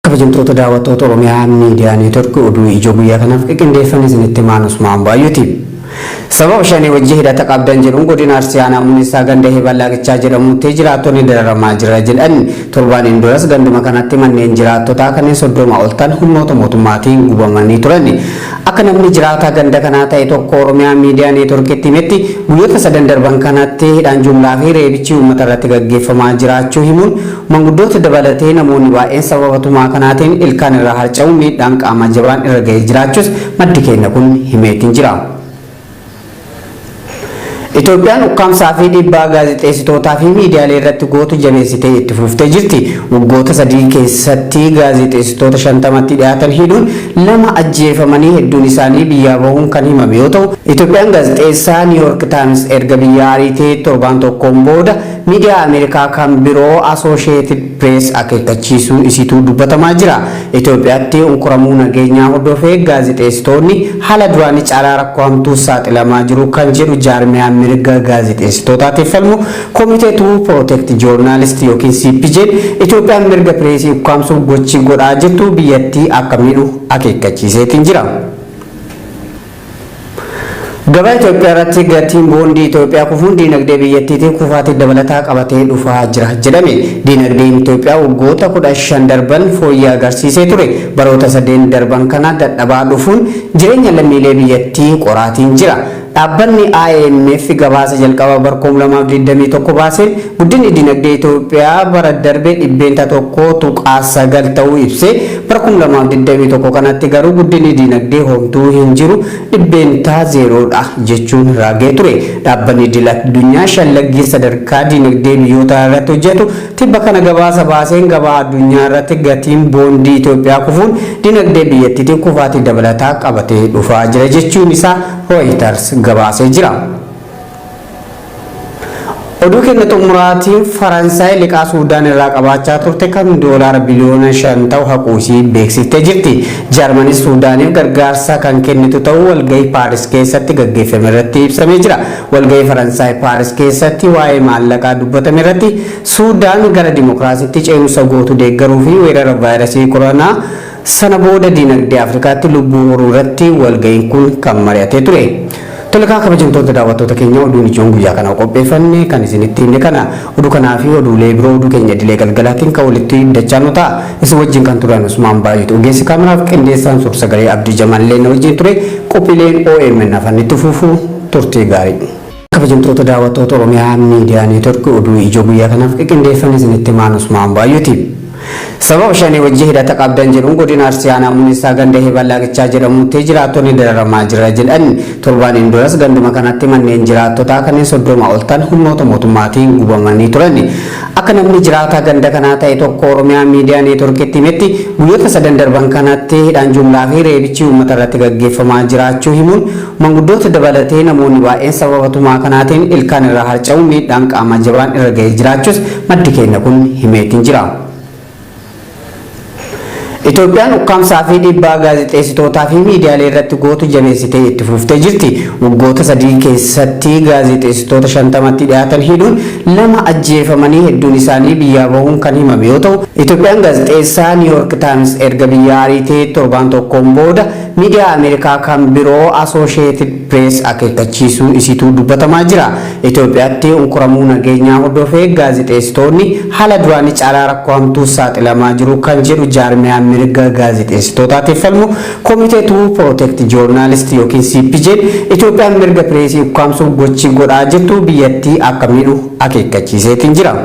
Kabajamtoota daawwattoota Oromiyaa Miidiyaa Neetwork, oduu ijoo guyyaa kanaaf qindeeffame isinitti himaan Usmaan Baay'ooti. Sababa Shanee wajjin hidhata qabdan jedhuun godina Arsii aanaa Humneessaa ganda Heeban Laaqichaa jedhamutti jiraattonni dararamaa jira jedhan. Torbaaniin duras ganduma kanatti manneen jiraattotaa kanneen 30 ol ta'an humnoota mootummaatiin gubamanii turan. Akka namni jiraataa ganda kanaa ta'e tokko Oromiyaa Miidiyaa Neetworkitti himetti, guyyoota sadan darban kanatti hidhaan jumlaa fi reebichi uummata irratti gaggeeffamaa jiraachuu himuun, manguddoota dabalatee namoonni baay'een sababa tumaa kanaatiin ilkaan irraa harca'uun miidhaan qaamaa jabaan irra ga'ee jiraachuus maddi keenya kun himeetiin jira. Itoophiyaan ukkaamsaa fi dhiibbaa gaazexeessitootaa fi miidiyaalee irratti gootu jabeessitee itti fuftee jirti. Waggoota 3 keessatti gaazexeessitoota 50tti dhiyaatan hidhuun, lama ajjeefamanii hedduun isaanii biyyaa bahuun kan himame yoo ta'u, Itoophiyaan gaazexeessaa New York Times erga biyyaa ariitee torbaan tokkoon booda miidiyaa Ameerikaa kan biroo Associated Press akeekkachiisuu isiitu dubbatamaa jira. Itoophiyaatti unkuramuu nageenyaa hordofee gaazexeessitoonni haala duraanii caalaa rakkoo hamtuu saaxilamaa jiru kan jedhu jaarmiyaan mirga gaazexeessitootaatiif falmu Committee to Protect Journalists yookiin CPJ, Itoophiyaan mirga pireesii ukkaamsuuf gochi godhaa jirtu biyyattii akka miidhu akeekkachiiseetiin jira. Gabaa Itoophiyaa irratti gatiin boondii Itoophiyaa kufuun diinagdee biyyattiitiif kufaatii dabalataa qabatee dhufaa jira jedhame. Diinagdeen Itoophiyaa waggoota 15 darban fooyyee agarsiisee ture. Baroota sadeen darban kana dadhabaa dhufuun jireenya lammiilee biyyattii qoraatiin jira. Dhaabbanni IMF gabaasa jalqaba bara 2021 baaseen guddinni dinagdee Itoophiyaa bara darbe 1.9% ta'uu ibsee, bara 2021 kanatti garuu guddinni dinagdee homtuu hin jiru, 0% dha jechuun raagee ture. Dhaabbanni idil addunyaa shallaggii sadarkaa dinagdee biyyootaa irratti hojjetu tibba kana gabaasa baaseen gabaa addunyaa irratti gatiin boondii Itoophiyaa kufuun dinagdee biyyattiitiif kufaatii dabalataa qabatee dhufaa jira jechuun isaa Reuters gabaasee jira. Oduu keenya xumuraatiin, Faransaay liqaa Suudaan irraa qabaachaa turte kan doolaara biliyoona 5 ta'u haquu ishii beeksiftee jirti. Jaarmanis Suudaaniif gargaarsa kan kennitu ta'uu walgahii Paaris keessatti gaggeeffame irratti ibsamee jira. Walgahii Faransaay Paaris keessatti waa'ee maallaqaa dubbatame irratti Suudaan gara dimokiraasiitti ce'umsa gootu deeggaruu fi weerara vaayirasii koronaa sana booda dinagdee Afrikaatti lubbuu horuu irratti walgahiin kun kan mari'atee ture. Tolekaa, kabajamtoota daawwattoota keenya, oduun ijoon guyyaa kana qopheeffanne kan isinitti himne kana. Oduu kanaa fi oduulee biroo oduu keenya idilee galgalaatiin kan walitti dachaanu ta'a. Isin wajjin kan turan Usmaan Baay'uuti. Ogeessi kaameraaf qindeessaan suur-sagalee Abdii Jamallee na wajjin ture. Qophiileen OMN afaan itti fufuu, turtii gaarii. Kabajamtoota daawwattoota Oromiyaa Miidiyaa Neetwork, oduu ijoo guyyaa kanaaf qindeeffame isinitti himaan Usmaan Baay'uuti. Sababa Shanee wajjin hidhata qabdan jedhuun godina Arsii aanaa Humneessaa ganda Heeban Laaqichaa jedhamutti jiraattonni dararamaa jira jedhan. Torbaaniin duras ganduma kanatti manneen jiraattotaa kanneen 30 ol ta'an humnoota mootummaatiin gubamanii turan. Akka namni jiraataa ganda kanaa ta'e tokko Oromiyaa Miidiyaa Neetworkitti himetti, guyyoota sadan darban kanatti hidhaan jumlaa fi reebichi uummata irratti gaggeeffamaa jiraachuu himuun, manguddoota dabalatee namoonni baay'een sababa tumaa kanaatiin ilkaan irraa harca'uun miidhaan qaamaa jabaan irra ga'ee jiraachuus maddi keenya kun himeetiin jira. Itoophiyaan ukkaamsaa fi dhiibbaa gaazexeessitootaa fi miidiyaalee irratti gootu jabeessitee itti fuftee jirti. Waggoota 3 keessatti gaazexeessitoota 50tti dhiyaatan hidhuun, lama ajjeefamanii hedduun isaanii biyyaa bahuun kan himame yoo ta'u, Itoophiyaan gaazexeessaa New York Times erga biyyaa ariitee torbaan tokkoon booda miidiyaa Ameerikaa kan biroo Associated Press akeekkachiisuu isiitu dubbatamaa jira. Itoophiyaatti unkuramuu nageenyaa hordofee gaazexeessitoonni haala duraanii caalaa rakkoo hamtuu saaxilamaa jiru kan jedhu jaarmiyaan mirga gaazexeessitootaatiif falmu Committee to Protect Journalists yookiin CPJ, Itoophiyaan mirga pireesii ukkaamsuuf gochi godhaa jirtu biyyattii akka miidhu akeekkachiiseetiin jira.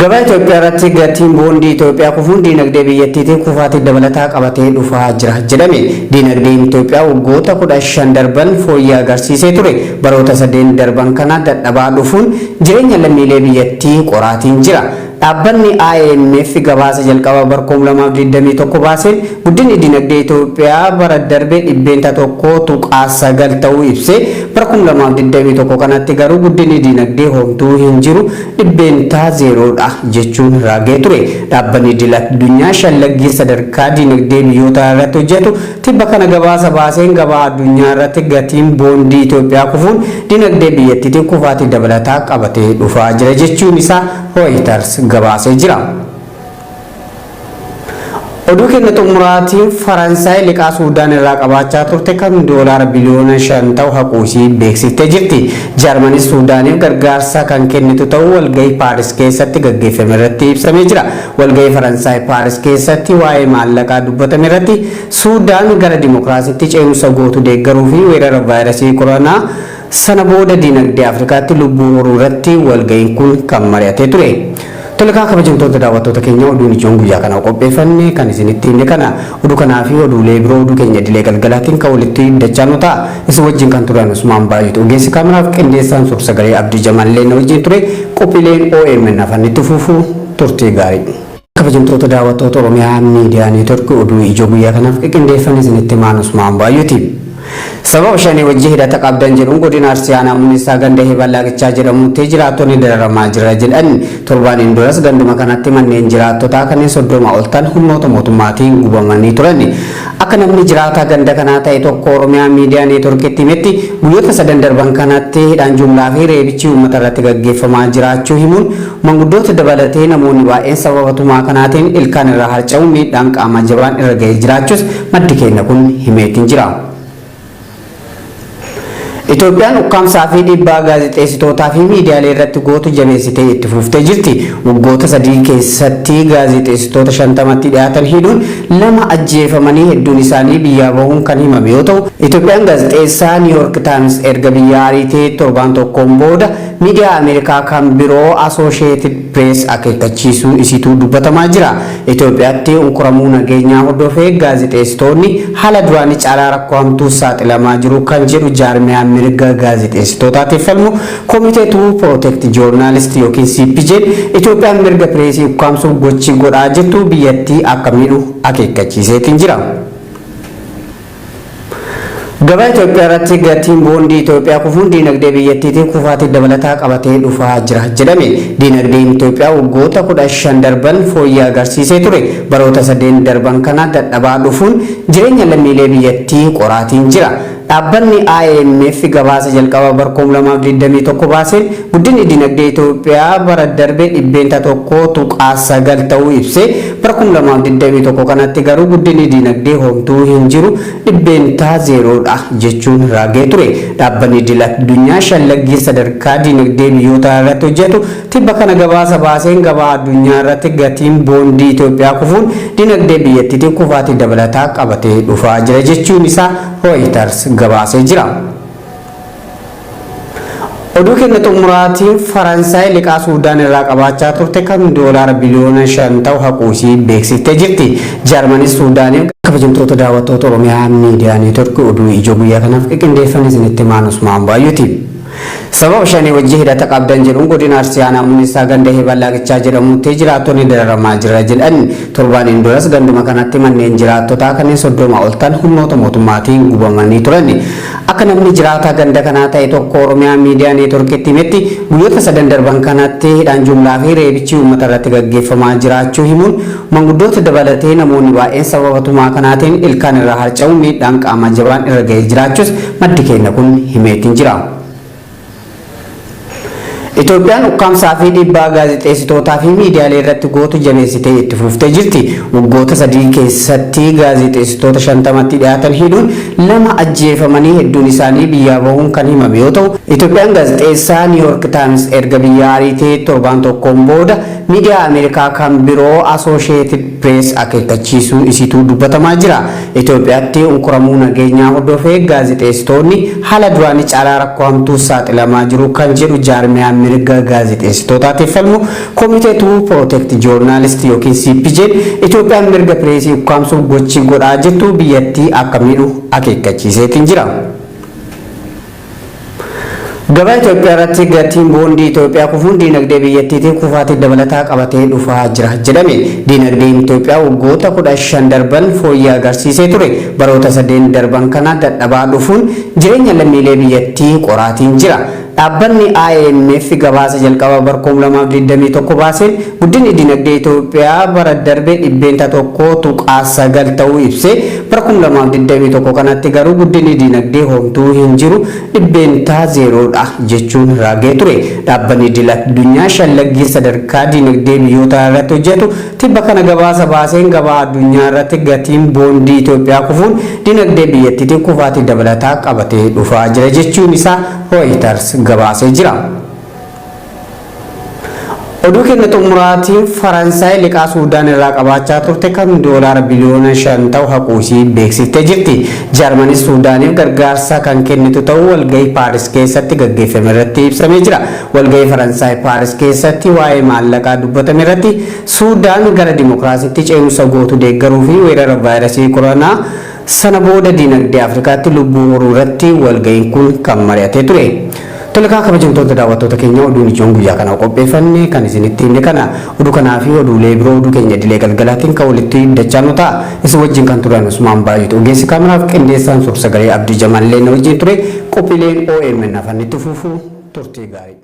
Gabaa Itoophiyaa irratti gatiin boondii Itoophiyaa kufuun diinagdee biyyattiitiif kufaatii dabalataa qabatee dhufaa jira jedhame. Diinagdeen Itoophiyaa waggoota 15 darban fooyyee agarsiisee ture. Baroota sadeen darban kana dadhabaa dhufuun jireenya lammiilee biyyattii qoraatiin jira. Dhaabbanni IMF gabaasa jalqaba bara 2021 baaseen guddinni dinagdee Itoophiyaa bara darbe 1.9% ta'uu ibsee, bara 2021 kanatti garuu guddinni dinagdee homtuu hin jiru, 0% dha jechuun raagee ture. Dhaabbanni idil addunyaa shallaggii sadarkaa dinagdee biyyootaa irratti hojjetu tibba kana gabaasa baaseen gabaa addunyaa irratti gatiin boondii Itoophiyaa kufuun dinagdee biyyattiitiif kufaatii dabalataa qabatee dhufaa jira jechuun isaa Reuters gabaasee jira. Oduu keenya xumuraatiin Faransaay liqaa Suudaan irraa qabaachaa turte kan doolaara biliyoona 5 ta'u haquu ishii beeksiftee jirti. Jaarmanis Suudaaniif gargaarsa kan kennitu ta'uu walgahii Paaris keessatti gaggeeffame irratti ibsamee jira. Walgahii Faransaay Paaris keessatti waa'ee maallaqaa dubbatame irratti Suudaan gara dimokiraasiitti ce'umsa gootu deeggaruu fi weerara vaayirasii koronaa sana booda dinagdee Afrikaatti lubbuu horuu irratti walgahiin kun kan mari'atee ture. Tolekaa kabajamtoota daawwattoota keenya, oduun ijoon guyyaa kana qopheeffanne kan isinitti himne kana. Oduu kanaa fi oduulee biroo oduu keenya idilee galgalaatiin kan walitti dachaanu ta'a. Isin wajjin kan turan Usmaan Baay'atu, ogeessi kaameraaf qindeessaan suur sagalee Abdii Jamallee na wajjin ture. Qophiileen OMN afaan itti fufuu, turtii gaarii. Kabajamtoota daawwattoota Oromiyaa Miidiyaa Neetwork, oduu ijoo guyyaa kanaaf qindeeffanne isinitti himaan Usmaan Baay'uti. Sababa shanii wajji hidhata qabdan jedhuun godina Arsii aanaa Muneessaa ganda Heeban jedhamutti jiraattonni dararamaa jira jedhan. Torbaaniin duras ganduma kanatti manneen jiraattotaa kanneen 30 ol ta'an humnoota mootummaatiin gubamanii turan. Akka namni jiraataa ganda kanaa ta'e tokko Oromiyaa Miidiyaa Neetworkitti himetti, guyyoota sadan darban kanatti hidhaan jumlaa fi reebichi uummata irratti gaggeeffamaa jiraachuu himuun, manguddoota dabalatee namoonni baay'een sababa tumaa kanaatiin ilkaan irraa harca'uun miidhaan qaamaa jabaan irra ga'ee jiraachuus maddi keenya kun himeetiin jira. Itoophiyaan ukkaamsaa fi dhiibbaa gaazexeessitootaa fi miidiyaalee irratti gootu jabeessitee itti fuftee jirti. Waggoota 3 keessatti gaazexeessitoota 50tti dhiyaatan hidhuun, lama ajjeefamanii hedduun isaanii biyyaa bahuun kan himame yoo ta'u, Itoophiyaan gaazexeessaa New York Times erga biyya ariitee torbaan tokkoon booda miidiyaa Ameerikaa kan biroo Associated Press akeekkachiisuu isiitu dubbatamaa jira. Itoophiyaatti unkuramuu nageenyaa hordofee gaazexeessitoonni haala duraanii caalaa rakkoo hamtuu saaxilamaa jiru kan jedhu jaarmiyaan mirga gaazexeessitootaatiif falmu Committee to Protect Journalists yookiin CPJ, Itoophiyaan mirga pireesii ukkaamsuuf gochi godhaa jirtu biyyattii akka miidhu akeekkachiiseetiin jira. Gabaa Itoophiyaa irratti gatiin boondii Itoophiyaa kufuun diinagdee biyyattiitiif kufaatii dabalataa qabatee dhufaa jira jedhame. Diinagdeen Itoophiyaa waggoota 15 darban fooyyee agarsiisee ture. Baroota sadeen darban kana dadhabaa dhufuun jireenya lammiilee biyyattii qoraatiin jira. Dhaabbanni IMF gabaasa jalqaba bara 2021 baaseen guddinni dinagdee Itoophiyaa bara darbe 1.9% ta'uu ibsee, bara 2021 kanatti garuu guddinni dinagdee homtuu hin jiru, 0%dha jechuun raagee ture. Dhaabbanni idil addunyaa shallaggii sadarkaa dinagdee biyyootaa irratti hojjetu tibba kana gabaasa baaseen gabaa addunyaa irratti gatiin boondii Itoophiyaa kufuun dinagdee biyyattiitiif kufaatii dabalataa qabatee dhufaa jira jechuun isaa Reuters gabaasee jira. Oduu keenya xumuraatiin Faransaay liqaa Suudaan irraa qabaachaa turte kan doolaara biliyoona 5 ta'u haquu ishii beeksiftee jirti. Jaarmanis Suudaaniif. Kabajamtoota daawwattoota Oromiyaa Miidiyaa Neetwork, oduu ijoo guyyaa kanaaf qindeeffame isinitti himaan Usmaan Baay'uti. Sababa shanii wajji hidhata qabdan jedhuun godina Arsii aanaa Muneessaa ganda Heeban Laaqichaa jedhamutti jiraattonni dararamaa jira jedhan. Torbaaniin duras ganduma kanatti manneen jiraattotaa kanneen 30 ol ta'an humnoota mootummaatiin gubamanii turan. Akka namni jiraataa ganda kanaa ta'e tokko Oromiyaa Miidiyaa Neetworkitti himetti, guyyoota sadan darban kanatti hidhaan jumlaa fi reebichi uummata irratti gaggeeffamaa jiraachuu himuun, manguddoota dabalatee namoonni baay'een sababa tumaa kanaatiin ilkaan irraa harca'uun miidhaan qaamaa jabaan irra ga'ee jiraachuus maddi keenya kun himeetiin jira. Itoophiyaan ukkaamsaa fi dhiibbaa gaazexeessitootaa fi miidiyaalee irratti gootu jabeessitee itti fuftee jirti. Waggoota 3 keessatti gaazexeessitoota 50tti dhiyaatan hidhuun, lama ajjeefamanii hedduun isaanii biyyaa bahuun kan himame yoo ta'u, Itoophiyaan gaazexeessaa New York Times erga biyya ariitee torbaan tokkoon booda miidiyaa Ameerikaa kan biroo Associated Press akeekkachiisuu isiitu dubbatamaa jira. Itoophiyaatti unkuramuu nageenyaa hordofee gaazexeessitoonni haala duraanii caalaa rakkoo hamtuu saaxilamaa jiru kan jedhu jaarmiyaan mirga gaazexeessitootaatiif falmu Committee to Protect Journalists yookiin CPJ, Itoophiyaan mirga pireesii ukkaamsuuf gochi godhaa jirtu biyyattii akka miidhu akeekkachiiseetiin jira. Gabaa Itoophiyaa irratti gatiin boondii Itoophiyaa kufuun diinagdee biyyattiitiif kufaatii dabalataa qabatee dhufaa jira jedhame. Diinagdeen Itoophiyaa waggoota 15 darban fooyyee agarsiisee ture. Baroota sadeen darban kana dadhabaa dhufuun jireenya lammiilee biyyattii qoraatiin jira. Dhaabbanni IMF gabaasa jalqaba bara 2021 baaseen guddinni dinagdee Itoophiyaa bara darbe 1.9% ta'uu ibsee, bara 2021 kanatti garuu guddinni dinagdee homtuu hin jiru, 0% dha jechuun raagee ture. Dhaabbanni idil addunyaa shallaggii sadarkaa dinagdee biyyoota irratti hojjetu tibba kana gabaasa baaseen gabaa addunyaa irratti gatiin boondii Itoophiyaa kufuun dinagdee biyyattiitiin kufaatii dabalataa qabatee dhufaa jira jechuun isaa Reuters gabaasee jira. Oduu keenya xumuraatiin, Faransaay liqaa Suudaan irraa qabaachaa turte kan doolaara biliyoona 5 ta'u haquu isii beeksiftee jirti. Jaarmanis Suudaaniif gargaarsa kan kennitu ta'uu walgahii Paaris keessatti gaggeeffame irratti ibsamee jira. Walgahii Faransaay Paaris keessatti waa'ee maallaqaa dubbatame irratti Suudaan gara dimokiraasiitti ce'umsa gootu deeggaruu fi weerara vaayirasii koronaa sana booda dinagdee Afrikaatti lubbuu horuu irratti walgahiin kun kan mari'atee ture. Tolekaa, kabajamtoota daawwattoota keenya, oduun ijoon guyyaa kana qopheeffanne kan isinitti himne kana. Oduu kanaa fi oduulee biroo oduu keenya idilee galgalaatiin kan walitti dachaanu ta'a. Isin wajjin kan turan Usmaan Baay'atu, ogeessi kaameraaf qindeessaan suur sagalee Abdii Jamallee na wajjin ture. Qophiileen OMN afaan itti fufuu, turtii gaarii.